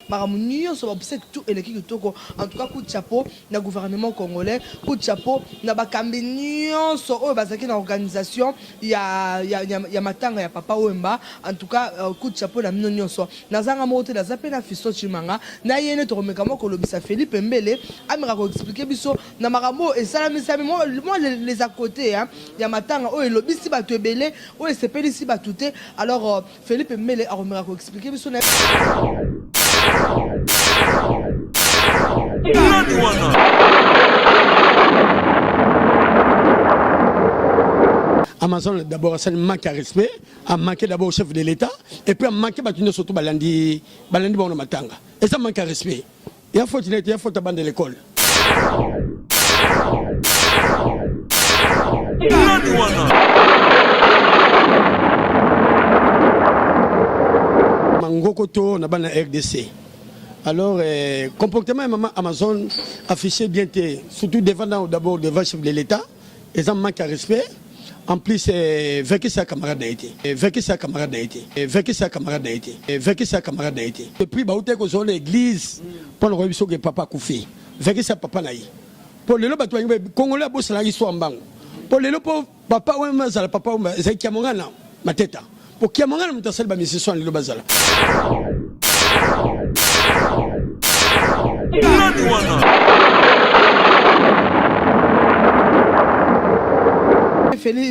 Makambo nionso ba obsèques tout eleki kitoko en tout cas coup de chapeau na gouvernement congolais coup de chapeau na bakambi nionso oyo bazalaki na organisation ya ya ya matanga ya papa Wemba en tout cas coup de chapeau na bino nionso naza nga moko te naza pe na Fiston Tshimanga na ye nde tokomeka mwa kolobisa Felipe Mbele ameka ko expliquer biso na makambo oyo esalamisami mwa les à cote ya matanga oyo elobisi batu ebele oyo esepelisi batu te alors Felipe Mbele akomeka ko expliquer biso na Nani wana? Amazon d'abord asali manque ya respect, a manqué d'abord au chef de l'État et puis a manqué bato nyonso to balandi balandi bango na matanga. Eza manque ya respect. Ya faute na ye te, ya faute ya bande l'école. Nani wana? Mangoko to na bana RDC. Alors eh, comportement ya maman Amazon affiché bien te, surtout devant d'abord devant chef de l'État. Eza manque ya respect en plus verckys ya camarade na ye te verckys ya camarade na ye te verckys ya camarade na ye te verckys ya camarade na ye te et puis bawutaki kozwa na eglise mpo na koyebi soki papa akufi verckys ya papa na ye mpo lelo bato balingi congolais abosanaka histoire mbango mpo lelo mpo papa oyo azala papa oyo ezali kiamongana mateta mpo kiamongana moto asali bamisiswana lelo bazala Nani wana?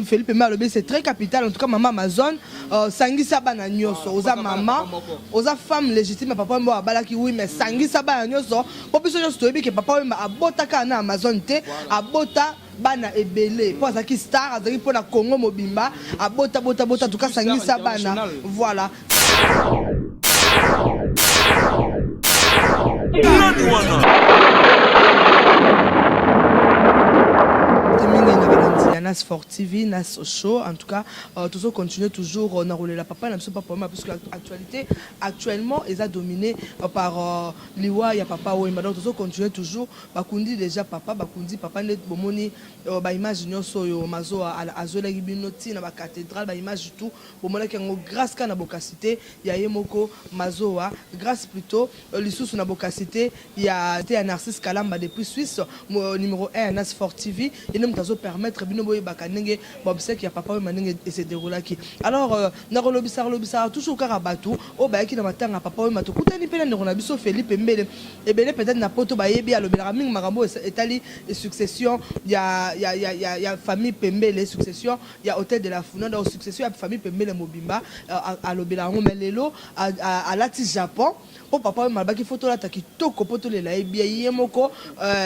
Felipe Mbe alobi c'est très capital en tout cas maman Amazon euh, sangisa bana nyonso oza maman oza femme légitime ya papa Wemba abalaki oui mais sangisa bana nyonso po biso nyonso toyebi ke papa Wemba abotaka na Amazon te abota bana ebele po azalaki star azalaki pona Congo mobimba abota bota bota en tout cas sangisa bana voilà. Nani wana? Mingi na balandi ya Nas Fort TV, Nas Show. En tout cas, euh, toujours continuer toujours euh, na rolela papa na biso papa Wemba puisque actualité actuellement eza dominée euh, par euh, liwa ya papa Wemba. Donc toujours continuer toujours Bakundi dejà papa bakundi papa nde bomoni ba image nionso oyo mazowa azuelaki bino ti na ba cathedrale ba image tout bomonaki yango grace kaka na bokasite ya ye moko mazowa grace plutot lisusu na bokasite ya ya Narcisse Kalamba depuis Suisse numero un ya Nas Fort TV ye nde mutu azo permettre bino boyebaka ndenge ba obsèques ya papa wemba ndenge e se deroulaki alors nakolobisaka lobisaka toujours kaka batu oyo bayaki na matanga ya papa wemba tokutani pe na ndeko na biso Felipe Mbele Ebele peut etre na poto bayebi alobelaka mingi makambo oyo etali succession ya ya ya ya ya famille Pembele, succession ya hotel de la Funa, donc succession ya famille Pembele mobimba alobela yango mais lelo alati Japon po papa wemba alobaki faut tolata kitoko po tolela ye bien ye moko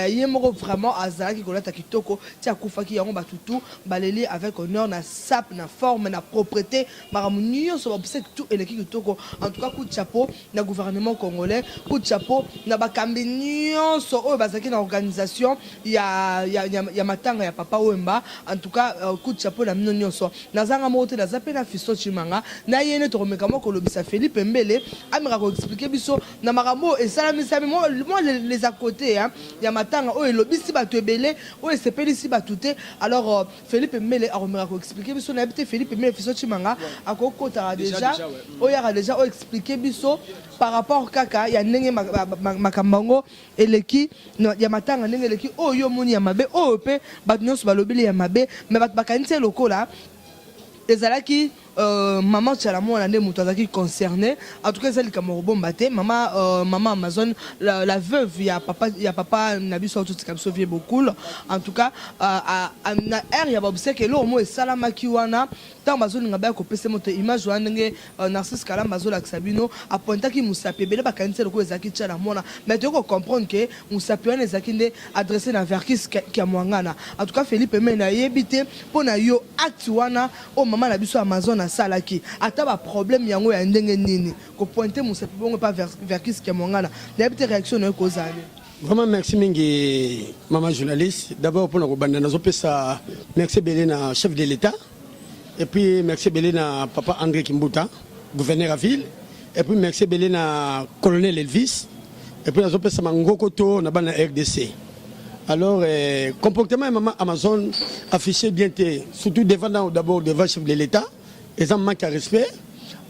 ye moko vraiment azalaki kolata kitoko ti akufaki yango batu tout baleli avec honneur na sape na forme na proprete makambo nionso ba obsèques tout eleki kitoko en tout cas coup de chapeau na gouvernement congolais coup de chapeau na bakambi nionso oyo bazalaki na organisation ya ya ya matanga ya papa Wemba en tout cas coup de chapeau na bino nionso naza nga moko te naza pe na Fiston Tshimanga na ye nde tokomeka mwa kolobisa Felipe Mbele ameka ko expliquer biso na makambo oyo esalamisami mwa les à cote ya matanga oyo elobisi batu ebele oyo esepelisi batu te alors Felipe Mbele akomeka ko expliquer biso nayebi te Felipe Mbele Fiston Tshimanga ako kotaka dejà oyaka dejà o expliquer biso par rapport kaka ya ndenge makambo yango eleki ya matanga ndenge eleki oyo yo omoni ya mabe oyo pe bato nyonso balobeli ya mabe mais bato bakanisi ye lokola ezalaki Euh, maman Tshala Mwana nde moto azalaki concerné. En tout cas, eza likambo ya kobomba te. Mama, euh, mama Amazon, la, la veuve ya papa, ya papa na biso atotika biso vieux Bokul. En tout cas, euh, na aire ya ba obsèques eloko moko esalamaki wana ntango bazolinga baya kopesa moto image wana ndenge euh, Narcisse Kalamba azolakisa bino apointaki mosapi ebele bakanisi lokola ezalaki Tshala Mwana mais toyei kocomprendre ke mosapi wana ezalaki nde adressé na Verckys Kiamwangana. En tout cas, Felipe Mene ayebi te mpo na yo acte wana Oyo maman na biso Amazon asalaki ata ba problème yango ya ndenge nini ko pointer musapi bongo epa Verckys Kiamuangana nayebi te reaction nayo ekozala nini. Vraiment merci mingi maman journaliste d'abord pona kobanda nazo pesa merci ebele na chef de l'etat et puis merci ebele na papa Andre Kimbuta gouverneur ya ville et puis merci ebele na colonel Elvis et puis nazo pesa mangoko to na bana RDC Alors eh, comportement ya maman Amazon affiché bien te, surtout devant d'abord devant chef de l'État, eza manque ya respect.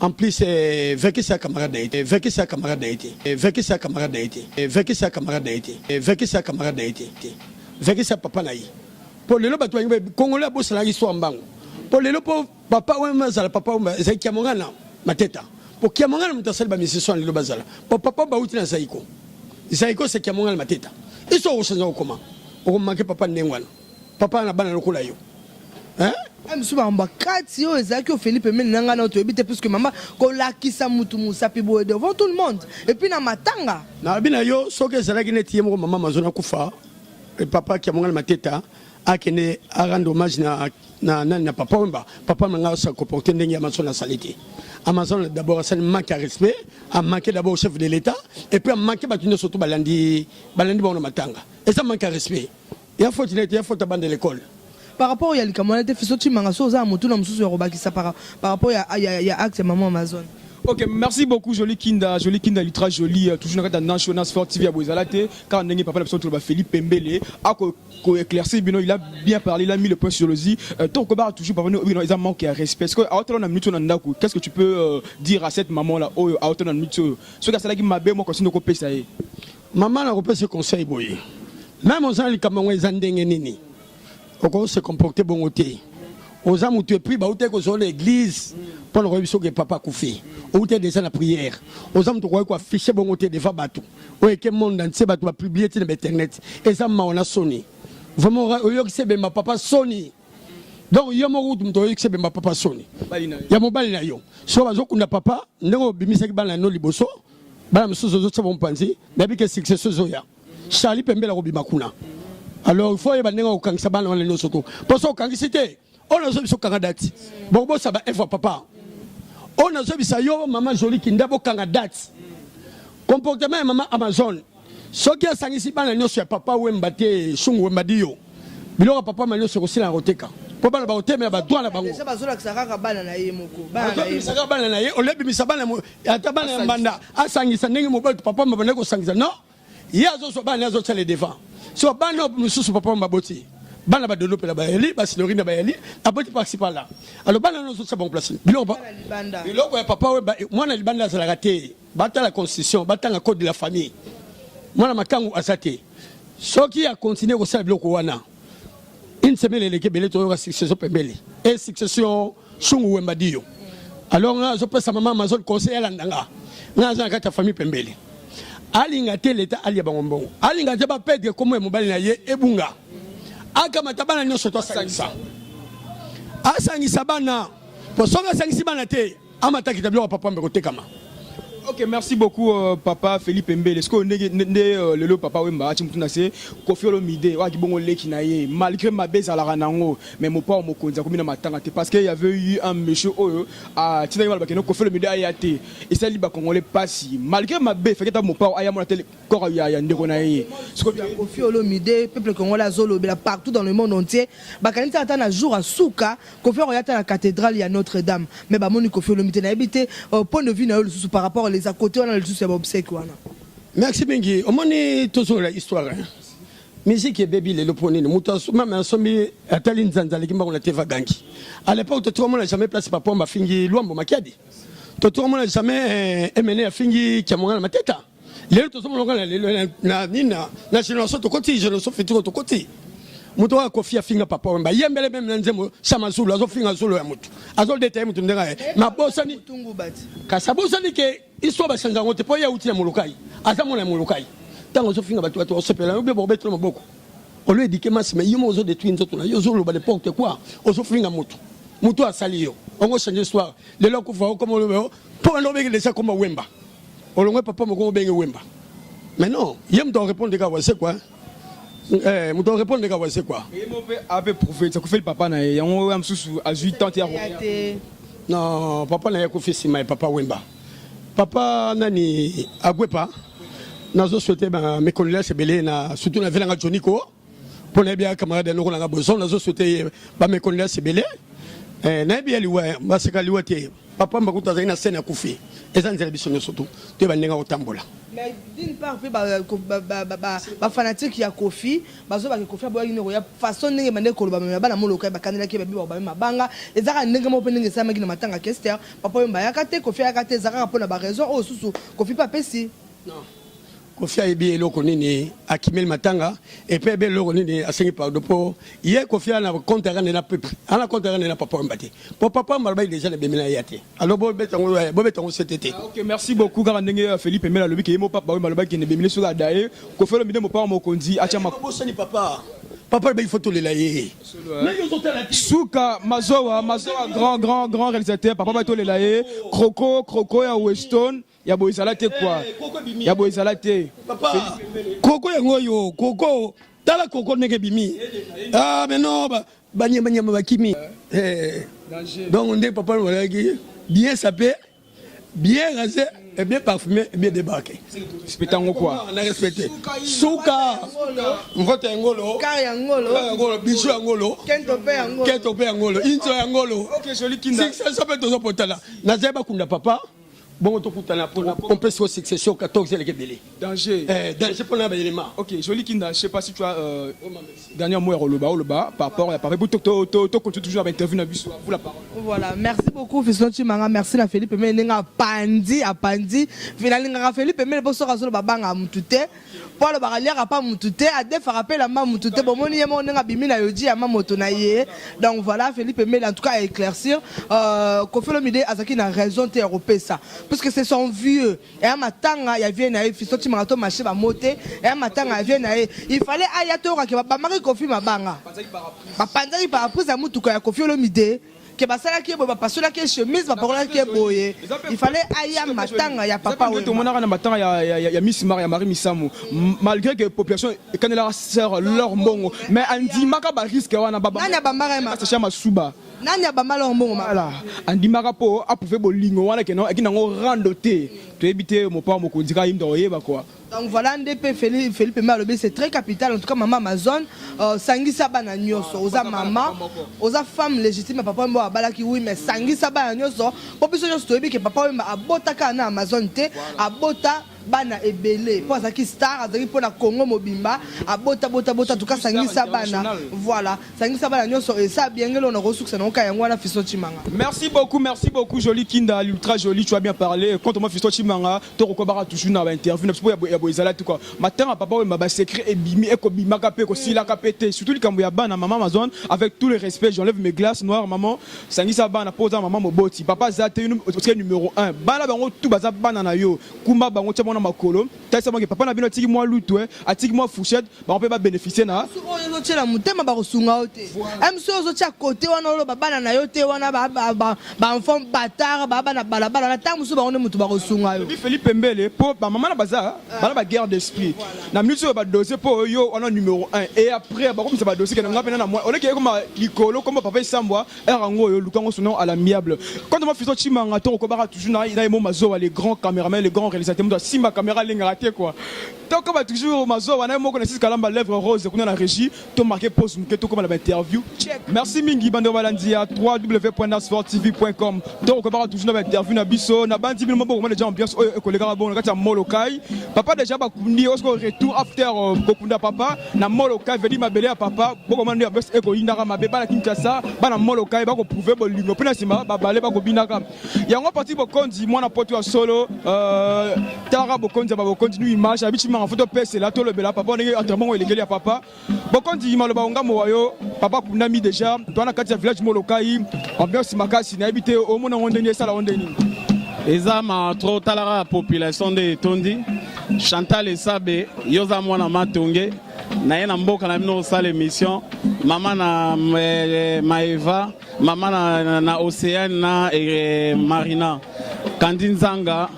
En plus eh, vekisa camarade na ye te, vekisa camarade na ye te, vekisa camarade na ye te, vekisa camarade na ye te, vekisa camarade na ye te, vekisa papa na ye. Po lelo bato balingi Congolais abosanaka histoire mbango. Po lelo po papa oyo azala papa oyo ezali Kiamongana Mateta. Po Kiamongana moto asali ba musiciens lelo bazala. Po papa bauti na Zaiko. Zaiko c'est Kiamongana Mateta. Histoire okochange okoma. Okomanke papa ndenge wana. Papa na bana lokola yo. Hein? Mosusu makambo ya kati oyo ezalaki ofeli pembeni na ngai na toyebi te, puisque mama kolakisa mutu mosapi boye devant tout le monde et puis na matanga. Nalobi na yo, soki ezalaki neti ye moko mama Amazon akufa, papa Kiamongana Mateta akende a rendre hommage na na nani, na papa Wemba, papa na ngai asa comporter ndenge Amazon asali te. Amazon d'abord asali manque ya respect, a manqué d'abord au chef de l'État et puis a manqué bato nyonso to balandi balandi bango na matanga. Eza manque ya respect. Ya faute nete, ya faute ya bande l'école. Par rapport ya likambo wana te, Fiso Tshimanga, so oza na motuna mosusu ya kobakisa par rapport ya acte ya mama Amazon. Ok, merci beaucoup Jolie Kinda, Jolie Kinda ultra jolie, toujours na kati ya National Sport TV ya Bozala te, car ndenge papa na biso toloba Philippe Pembele a ko ko éclaircir bino, il a bien parlé, il a mis le point sur le i. To ko ba toujours papa no ils a manque ya respect. Parce que a na minute na ndako, qu'est-ce que tu peux dire à cette maman là oyo a na minute oyo? Soki asalaki mabe moko sindo ko pesa ye. Maman na kopesa conseil boye. Même oza likambo yango eza ndenge nini? Oko se comporter bongo te. Oza mutu et puis bauta kozwa na église mpo na koyebi soki papa akufi. Outa déjà na prière. Oza mutu okoki koaffiche bongo te devant bato. Oyo eke monde entier bato bapublie ti na ba internet. Eza mawa na soni. Vraiment oyokisi ebemba papa soni. Donc yo moko kutu moto oyokisi ebemba papa soni. Ya mobali na yo. So bazokunda papa ndenge obimisaki bana no liboso, bana mosusu ozotia mopanzi, nayebi ke succession ezoya. Charlie Pembele akobima kuna. Alors il faut oyeba ndenge okokangisa bana wana nyonso to. Mpo so okangisi te, oyo nazo biso kanga date. Bokobosa ba œuvre papa. Oyo nazobisa yo mama Jolie Kinda bokanga date. Comportement ya mama Amazon soki asangisi bana nyonso ya papa Wemba te, Shungu Wemba Dio, biloko ya papa ma nyonso ekosila na koteka. Mpo bana bakotemela ba droit na bango. Déjà bazolakisa kaka bana na ye moko. Bana na ye. Azobimisa kaka bana na ye, olebimisa bana ata bana ya mbanda asangisa ndenge mobali papa ma bandaki kosangisa. Non, ye azozwa bana azotia le devant. So bana oyo mosusu papa ma baboti, bana badodo mpela bayali, basilori na bayali, aboti par-ci par-là. Alors bana wana ozotia bango place biloko Bana libanda. Biloko ya papa oyo mwana libanda azalaka te. Batala constitution, batanga code de la famille. Mwana makangu aza te. Soki akontinue kosala biloko wana, une semaine eleki ebele, toyoka succession pembele e succession Shungu Wemba Dio. Alors nga azopesa mama Amazon conseil, alanda nga. Nga aza na kati ya famille pembele. Alinga te leta alia bango mbongo, alinga te bapedre kombo ya mobali na ye ebunga, akamata bana nyonso to asangisa, asangisa bana. Po soki asangisi bana te, amatakita biloko ya papa mbe kotekama. Ok, merci beaucoup papa Philippe Mbele. Est-ce que ndenge nde lelo papa Wemba ati mutu na se Koffi Olomide oyo bongo leki na ye, malgré mabe ezalaka nango, mais mopao mokonzi akomi na matanga te, parce que il y avait eu un monsieur oyo atindaki baloba keno Koffi Olomide aya te, esali ba Congolais pasi. Malgré mabe feketa mopao aya mona te corps ya ndeko na ye. Koffi Olomide, peuple congolais azolobela partout dans le monde entier. Bakanisi ata na jour asuka Koffi akoya ata na cathédrale ya Notre-Dame, mais bamoni Koffi Olomide. Nayebi te point de vue na yo lisusu par rapport les à côté wana lisusu ya baobsèque wana. Merci mingi. Omoni, tozongola histoire, hein. Musique ebebi lelo mpo nini? Moto meme asombi atali nzanza aleki mbango na teva gangi. À l'époque totokomona jamais place papa bafingi Lwambo Makiadi, totokomona jamais Emene afingi Kiamongana Mateta. Lelo tozomona kaka na lelo na nini, na génération tokoti, génération future tokoti, moto oyo Kofi afinga papa Wemba, yembele meme na nzembo Sama Zulu, azofinga zolo ya motu, azodeta ye motu ndenge aye mabosani. Tungu bati. Kasi abosani ke histoire bachange yango te, mpo ye auti na Molokai, aza mwana ya Molokai. Ntango ozofinga bato, bato osepela yo mpe bakobetela maboko. Olo éduquer masse, mais yo moko ozodétruire nzoto na yo, ozoloba n'importe quoi, ozofinga motu, motu asali yo ongo change histoire. Lelo akufa, okoma oloba mpo banda obenge déjà komba Wemba, olongwe papa moko obenge Wemba. Mais non, ye moto arépondre kaka wase quoi, moto arépondre kaka wase quoi. Ye mo mpe ape prophète akufeli papa na ye, yango ya mosusu azwi tante ya Ya te. Non, papa na ye akufi nsima ya papa Wemba. Papa nani agwepa, nazosouhaite ba mes condoléances ebele na surtout na velanga Joniko, mpo nayebi ya camarade ya noko nanga boson. Nazosouhaite ye ba mes condoléances ebele. Nayebi ya liwa, baseka liwa te. Papa Mbakutu azali na scène, akufi, eza nzela biso nyonso tu toyeba ndenge akotambola. Mais d'une part mpe bafanatique ya Kofi bazobaka Kofi aboyaki nde koya, façon ndenge bande koloba mema bana Moloka bakandelaki babi bame mabanga. Ezaka ndenge moko mpe ndenge esalamaki na matanga Kester, papa oyo bayaka te, Kofi ayaka te. Eza kaka mpona baraison oyo susu Kofi mpe apesi. Non, Kofi ayebi eloko nini akimeli matanga et puis ayebi eloko nini asengi pardon, mpo ye Kofi ana compte aka nde na peuple, ana compte aka nde na papa Wemba te, mpo papa Wemba alobaki déjà na ebemi na ye ya te. Alors bobeta yango, bobeta yango sete te. Ok, merci beaucoup. Kaka ndenge Philippe Emel alobi ke ye mo papa oyo alobaki kende bemile soki adaye Kofi Olomide, mopao mokonzi atia bosani papa, papa alobaki faut tolela ye. Suka Mazowa, Mazowa, grand grand grand réalisateur, papa batolela ye. Croco, croco ya Weston ya boye ezala te quoi, ya boye ezala te. Papa, koko yango oyo, koko, tala koko ndenge ebimi. Ah, mais non, banyamanyama bakimi. Donc nde papa alobaki bien sapé, bien rasé et bien parfumé et bien débarqué. Respecte yango quoi. Na respecté. Suka mvoto ya ngolo. Kar ya ngolo. Ya ngolo, bijou ya ngolo. Kento mpe ya ngolo. Keto mpe ya ngolo, inzo ya ngolo. Ok, Joli Kinda. Succession mpe tozopotala, nazali bakunda papa bongo, tokutana mpona opesi succession 14 eleki ebele. Danger. Danger mpona baelema. Ok, Joli Kinda, je sais pas si tu as dernier mot ya koloba, oloba par rapport ya papa, to to to to continue toujours avec interview na biso. Vous la parole. Voilà, merci beaucoup Fiston Chimanga, merci na Philippe Mele ndenge apandi apandi. Nalingaka Philippe Mele mpo soki azoloba banga mutu te, mpo alobaka aliaka pa mutu te, adefaka mpe elamba mutu te. Bomoni ye moko ndenge abimi na yoji ya ma moto na ye. Donc voilà, Philippe Mele en tout cas à éclaircir, Kofi Olomide azalaki na raison te ya kopesa, puisque c'est son vieux, eya matanga ya vieux na ye. Fiston Chimanga, to marché bamo te, eya matanga ya vieux na ye, il fallait aya. Toyokaki babamaki Kofi mabanga, bapanzaki paraprise ya mutuka ya Kofi Olomide, ke basalaki ye boye, bapasolaki ye chemise, bapakolaki ye boye. Il fallait aya matanga ya papa Wemba. Tomonaka na matanga ya Miss Mar ya Marie Misamu, malgré que population ekanelaka sœur leur mbongo, mais andimaka barisque wana. Nani abambaka ye? Sacha Masuba. Nani abamba leur mbongo? Voilà, andimaka mpo aprouve bolingo wana ke eki nango rando te. Toyebi te, mopao mokonzi kaka ye mutu akoyeba quoi. Donc voilà, nde mpe Philippe Mele alobi c'est très capital. En tout cas mama Amazon, sangisa bana nyonso. Oza mama, oza femme légitime ya papa Wemba abalaki, oui, mais sangisa bana nyonso, mpo biso nyonso toyebi ke papa Wemba abotaka na Amazon te, abota bana ebele mpo azalaki star, azalaki mpo na Congo mobimba, abota bota bota. En tout cas sangisa bana, voilà, sangisa bana nyonso, esa biengeli oyo nakosukisa nango ka yango wana, Fiston Chimanga. Merci beaucoup, merci beaucoup, Jolie Kinda, l'ultra jolie, tu as bien parlé. Quant à moi, Fiston Chimanga, tokokobaka toujours na bainterview na biso ya boye ezala te quoi. Matanga papa oyo basecret ebimi, ekobimaka mpe ekosilaka mpe te, surtout likambo ya bana. Mama Amazon, avec tout le respect, j'enlève mes glaces noires. Maman, sangisa bana mpo oza mama moboti. Papa aza te, otike numéro 1, bana bango tu baza bana na yo. Kumba bango, tia bango na makolo, talisa bango papa na bino atiki mwa lutu, atiki mwa fourchette, bango mpe babénéficie na Oyo ozotiela motema bakosunga yo te. Mso ozotia kote wana, oloba bana na yo te wana, baenfant bâtard, baa bana balabala na ntango mosusu, bango nde motu bakosunga yo. Philippe Mbele, mpo bamama na baza bana baguerre d'esprit na minute oyo, badossier mpo yo wana numéro 1 et après bakomisa badossier kende nga mpena na mwa oleki ekoma likolo kombo papa esambwa ere yango oyo lukango sinon à l'amiable. Quant à moi, Fiston Chimanga, tokobaka toujours na ye mo Mazowa, les grands caméraman, les grands réalisateurs, moto asimba caméra alengaka te quoi. Tokoma toujours Mazowa na ye moko na sisi Kalamba lèvre rose kuna na régie. Tomarke pause moke, tokoma na bainterview. Merci mingi bandeko balandi ya www.nasfortv.com. Tokobaka toujours na bainterview na biso na bandi bino moko déjà. Ambiance oyo ekolekaka bongo na kati ya Molokai, papa déjà bakundi osiko retour after kokunda papa na Molokai vedi mabele ya papa. Bokomona nde ambiance ekoyindaka mabe. Bana Kinshasa, bana Molokai bakoprouve bolingo mpe na nsima babale bakobinaka yango. Parti bokonzi mwana poto ya solo, talaka bokonzi ya babokonzi nu image abi Chimanga. Fo topesela tolobela papa ndenge entraînement elekeli ya papa bokonzi. Maloba ngambo wa yo, papa kundami déjà, toa na kati ya village Molokai, ambiance makasi. Nayebi te omona ngo ndenge esala ngo ndenge nini. Eza ma trop, talaka ya population nde etondi. Chantal Esabe, yo oza mwana Matonge na ye na mboka na bino osala émission. Mama na Maeva, mama na Océane na Marina Kandi Nzanga,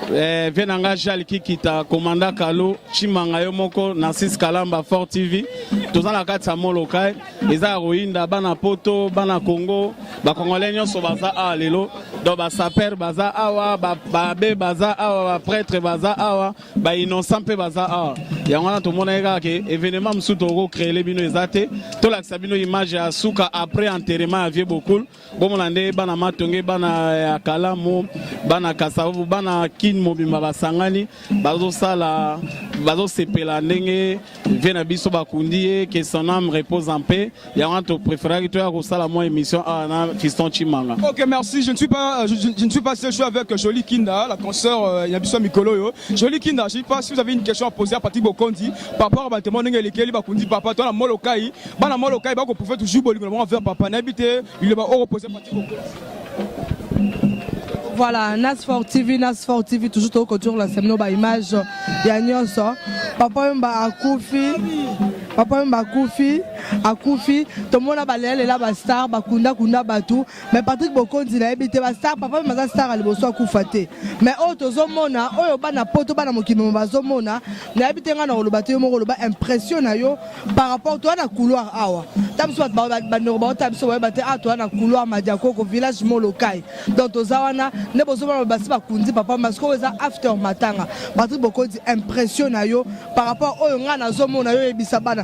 vie na nga Jal Kikita, komanda Kalo Chimanga, yo moko Narcisse Kalamba, Fort TV. Toza na kati ya Molokai, eza ya koyinda. Bana Poto, bana Congo, bacongolais nyonso baza awa lelo. Donc basapeurs baza awa, baabbés baza awa, baprêtre baza awa, bainnocent mpe baza awa. Yango wana tomonaki kaka ke événement mosusu tokocréer bino eza te. Tolakisa bino image ya suka après enterrement ya vieux Bokul. Bomona nde bana Matonge, bana ya Kalamu, bana Kasavubu, bana Kine mobimba basangani, bazosala, bazosepela ndenge vieux na biso bakundi ye. Que son âme repose en paix. Yango wana topréféraki toya kosala mwa émission awa na Fiston Chimanga. Ok, merci. Je ne suis pas seul, je suis avec Jolie Kinda, la consoeur ya biso mikolo yo. Jolie Kinda, je ne sais pas si vous avez une question à poser à Patrick Bokondi par rapport à Bantement ndenge elekeli bakundi papa toi na Molokai, bana Molokai bako pouvait toujours bolingo na bango vers papa. Nayebi te il va poser Patrick Bokondi. Voilà, Nasfor TV, Nasfor TV, toujours tokotour la semno ba image ya nyonso. Papa Wemba akufi, Papa Wemba akufi, akufi. Tomona balelela bastar, bakunda-kunda bato, mais Patrick Bokonzi, nayebi te bastar. Papa Wemba aza star ya liboso akufa te, mais oyo tozomona, oyo bana Poto, bana mokili bazomona, nayebi te. Ngai na koloba te, yo moko oloba impression na yo par rapport. Toza na couloir awa, ta biso bato bandeko baota biso bayeba te. Awa toza na couloir Madiakoko, village Molokai. Donc toza wana nde bozomona basi bakundi papa Masiko. Oyo eza after matanga. Patrick Bokonzi, impression na yo par rapport oyo ngai nazomona, yo oyebisa bana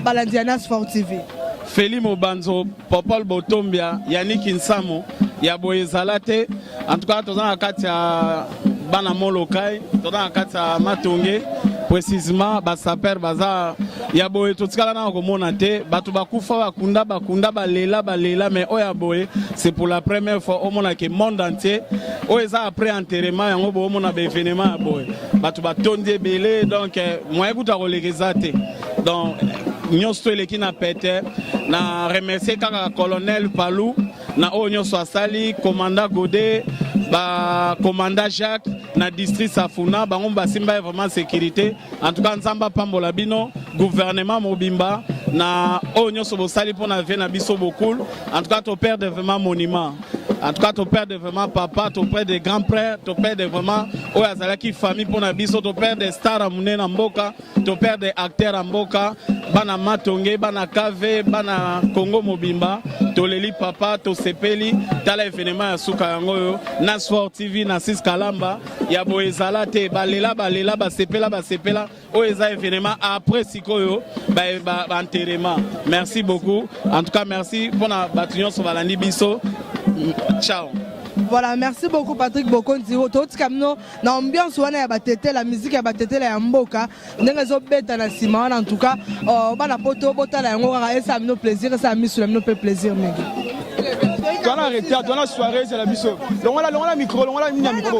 balandi ya Nasfor TV. Feli Mobanzo, Popol Botombia, Yaniki Nsamu, ya boye ezala te. En tout cas, toza na kati ya bana Molokai, toza na kati ya Matonge précisément. Basapeurs baza ya boye, totikala nanga komona te. Bato bakufa, bakunda, bakunda, balela, balela, mais oyo ya boye, c'est pour la première fois omona ke monde entier. Oyo eza après enterrement, yango boomona baévénement ya boye, bato batondi ebele. Donc moyen kuta koleka eza te. Donc nyonso to eleki na pete. Na remercier kaka colonel Palou na oyo nyonso asali, commandant Godé, bacommandant Jacques na district Safuna, bango basimba ye vraiment sécurité. En tout cas, Nzambe apambola bino, gouvernement mobimba, na oyo nyonso bosali mpona vieux na biso Bokul. En tout cas, toperdre vraiment monument. En tout cas, toperdre vraiment papa, toperdre grand frère, toperdre vraiment oyo azalaki famille mpona biso, toperdre star ya monene na mboka, toperdre acteur ya mboka. Bana Matonge, bana Kave, bana Congo mobimba, toleli papa, tosepeli. Tala événement ya suka yango oyo na Sport TV na 6 Kalamba. Ya boye ezala te. Balela, balela, basepela, basepela. Oyo eza événement après sikoyo baenterrement. Merci beaucoup. En tout cas, merci mpona bato nyonso balandi biso. Ciao. Voilà, merci beaucoup Patrick Bokonzi. Totika bino na ambiance wana ya batetela, musique ya batetela ya mboka ndenge ezobeta na nsima wana. En tout cas, bana Poto, botala yango kaka, esala bino plaisir, esala miso na bino mpe plaisir mingi. Towana retard, towana soirée ezala biso. Longola, longola micro, longola nini ya micro.